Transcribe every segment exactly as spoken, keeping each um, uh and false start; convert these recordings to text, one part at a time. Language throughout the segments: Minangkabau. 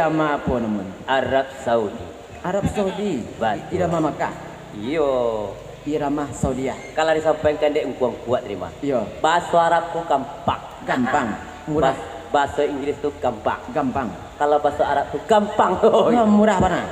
Irama apo namonyo? Arab Saudi. Arab Saudi. Batua. Irama Makkah. Iyo. Irama Saudiah. Kalau disampaikan dek ungkuang kuat terima. Iyo. Baso Arab ko gampang. Gampang. Murah. Bas-, baso Inggris tu gampang. Gampang. Kalau baso Arab tu gampang. Oh, murah bana.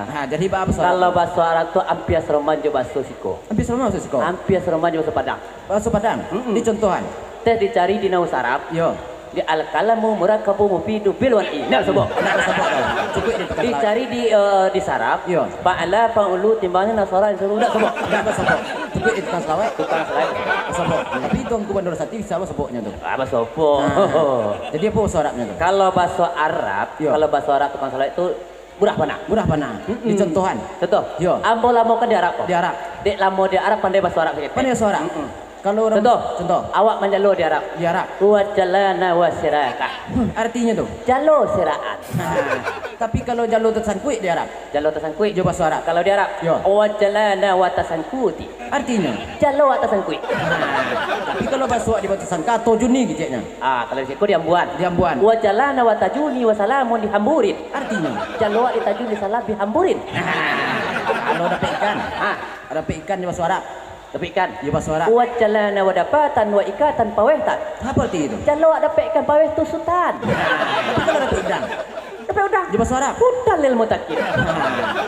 Ha, jadi ba-, baso Arab. Kalau baso Arab tu ampia saroman jo baso siko. Ampia saroman baso siko. Ampia saroman jo baso Padang. Baso Padang. Mm-mm. Dicontohan. Teh dicari di nahu Arab. Iyo. Di al-kalamu murakkabu mufidu bil wad'i. Ndak sabok. Ndak sabok dah. Cukuik di tukang salawat. Dicari di, eh, di Sarab. Iyo. Fa'ala fa'ulu timbangnyo nasara disuruh. Ndak sabok. Ndak sabok. Cukuik di tukang salawat. Tukang salawat. Sabok. Tapi itu Angku Bandar Sati bisa saboknyo tu. Ah, baso apo? Nah, jadi apo baso Arabnyo tu? Kalau baso Arab, iyo, kalau baso Arab tukang salawat tu murah bana. Murah bana. Mm-mm. Dicontohan. Contoh. Iyo. Ambo lamo kan di Arab ko. Di Arab. Dek lamo di Arab pandai baso Arab saketek. Pandai baso Arab. Mm-mm. Kalau urang, contoh, contoh. Awak manjalo di Arab. Di Arab. Wa jalana wa siraka. Hmm, artinyo tu? Jalo siraan. Nah, tapi kalau jalo tasangkuik di Arab? Jalo tasangkuik. Jo baso Arab. Kalau di Arab? Yo. Wa jalana wa tasangkuti. Artinyo? Jalo awak tasangkuik. Nah, tapi kalau baso awak di Batu Sangka, tojuni keceknyo. Ah, kalau di siko diambuan. Diambuan. Wa jalana wa tajuni wa salamun dihamburin. Artinyo? Jalo awak ditajuni salam dihamburin. Nah, kalau dapek ikan? Ah. Dapek ikan jo baso Arab. Tapi kan, iyo, baso Arab. Wa jalana wa dapatan wa ikatan pawehtan. Apo arti itu? Jalo awak dapek ikan paweh tu sutan. Tapi kalau dapek udang? Dapek udang. Di baso Arab? Hudan lil mutakin.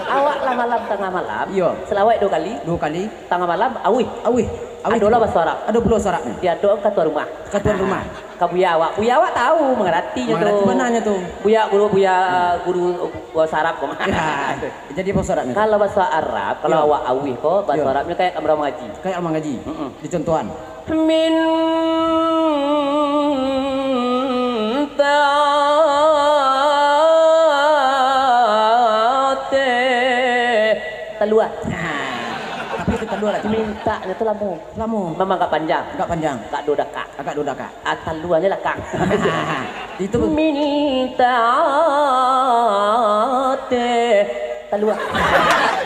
Awak lah malam, tangah malam. Iyo. Salawat duo kali. Duo kali. Tangah malam, awih. Awih. Awih. Adolah baso Arab. Ado pulo baso Arabnyo. Diadokan ka tuan rumah. Ka tuan rumah. Ka buya awak. Buya awak tahu, mangarati nyo tu. Mangarati bananyo tu. Buya guru, buya, guru, uh, sarap ko mah. Ya. Jadi baso Arabnyo tu? Kalau baso Arab, kalau, iyo, awak awih ko, baso, iyo, Arabnyo kayak urang mangaji. Kayak urang mangaji. Mm-mm. Dicontohan. Min tahtih. Talua. Nah, tapi itu talua lah. Mintaknyo tu lamo. Lamo. Memang agak panjang. Agak panjang. Agak duo dakak. Agak duo dakak. Ah, taluanyo lakang. Itu. Min tahtih. Talua.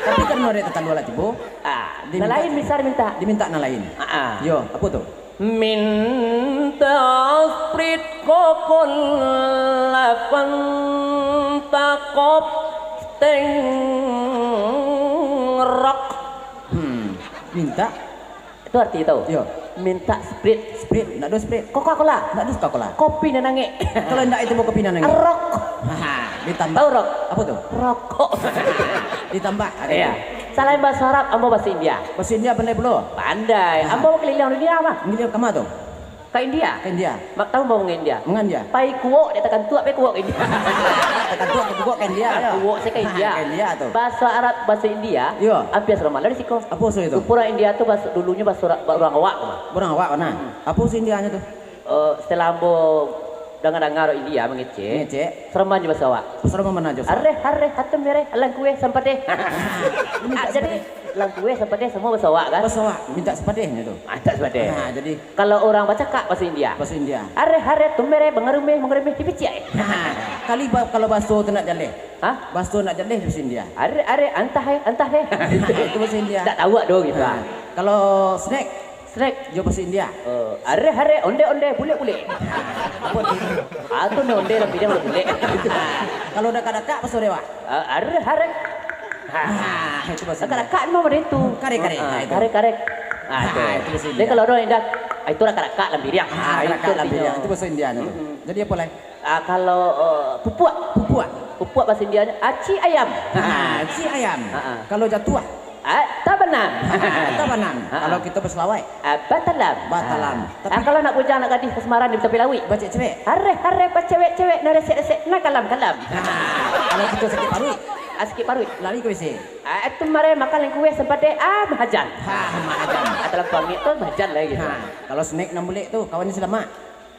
Tapi kan mereka talua lah tibo. Ah, nan lain bisa diminta. Diminta nan lain. Ah, ah. Yo, apo tu? Min tasprit kokon lapan takop steng rok. Hmm, minta. Itu arti tau? Iyo. Minta sprit. Sprit, ndak ado sprit. Coca-Cola. Ndak ado Coca-Cola. Kopi nan angek. Kalau ndak itu mau kopi nan angek. Rok. Haha, ditambah. Tau rok? Apo tu? Rokok. Ditambah. Iyo. Salain baso Arab, ambo baso India. Baso India pandai pulo? Pandai. Haha. Ambo kaliliang dunia mah. Kaliliang kama tu? Ka India. Ka India. Mak tau ambo manga India? Manga India. Pai kuok dek takantuak, pai kuok ka India. Takantuak, pai kuok ka India, yo. Kuok se ka India. Ka India tu. Baso Arab, baso India, iyo, ampia saroman lah di siko. Apo maksud itu? Rupo urang India tu baso, dulunyo baso ra-, urang awak tu mah. Urang awak, nah. Hmm. Apo maksud Indianyo tu? Eh, setelah ambo danga-danga urang India mangecek, mangecek, saroman jo baso awak. Saroman bana jo baso awak. Areh, areh, atum mereh, langkue, sampadeh. Ah, jadi, langkue, sampadeh, samo baso awak, kan? Baso awak, minta sampadeh nyo tu. Ah, minta sampadeh. Nah, jadi, kalau urang bacakak baso India. Baso India. Areh, areh, tumere, bangarumeh, mangarumeh, dipiciak, eh. Nah, kali ba-, kalau baso tu nak jaleh. Hah? Baso nak jaleh baso India. Areh, areh, antah, eh, antah, eh. Itu baso India. Tak tahu, doh, gitu, ah. Nah, kalau snack? Snack. Yo, baso India. Oh, areh, areh, onde, onde, bulek, bulek. Apo tu? Ah, tu onde, onde, tapi dia bulek, bulek. Kalau dakak-dakak, baso Dewa. Ah, areh, areh. Ah, itu baso India. Dakak-dakak memang model itu. Karek, karek. Ah, ah, itu. Karek, karek. Ah, ah, itu. Itu baso India. Jadi kalau urang India, ah, itu dakak-dakak lampiriang. Ah, ah, itu dakak lampiriang. Itu baso India tu. Mm-mm. Jadi apo lai? Ah, kalau, eh, pupuak. Pupuak. Pupuak baso Indianyo, aci ayam. Ah, aci ayam. Ah, ah. Kalau jatuah? Ah, tabanan. Tabanan. Ah, ah. Kalau kito basalawat? Ah, batalam. Batalam. Ah. Tapi, ah, kalau nak bujang, nak gadih, ka Semarang di tapi lawik. Bacewek-cewek. Hareh, hareh, bacewek-cewek, nak resek-resek, nak kalam-kalam. Kalau kito sakik paruik? Ah, sakik paruik. Lari ka W C. Ah, itu mareh makan langkue sampadeh, ah, mahajan. Ha, mahajan. Ah, talampau angek tu mahajan lah gitu. Ha, kalau snack nan bulek tu, kawan ni salamak.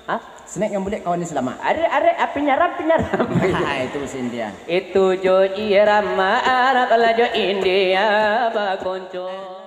Hah? Snack nan bulek, kawan ni salamak. Arek, arek, ah, pinyaram, pinyaram. Ha, itu baso India. Itu jo irama Arab lah jo India bakonco.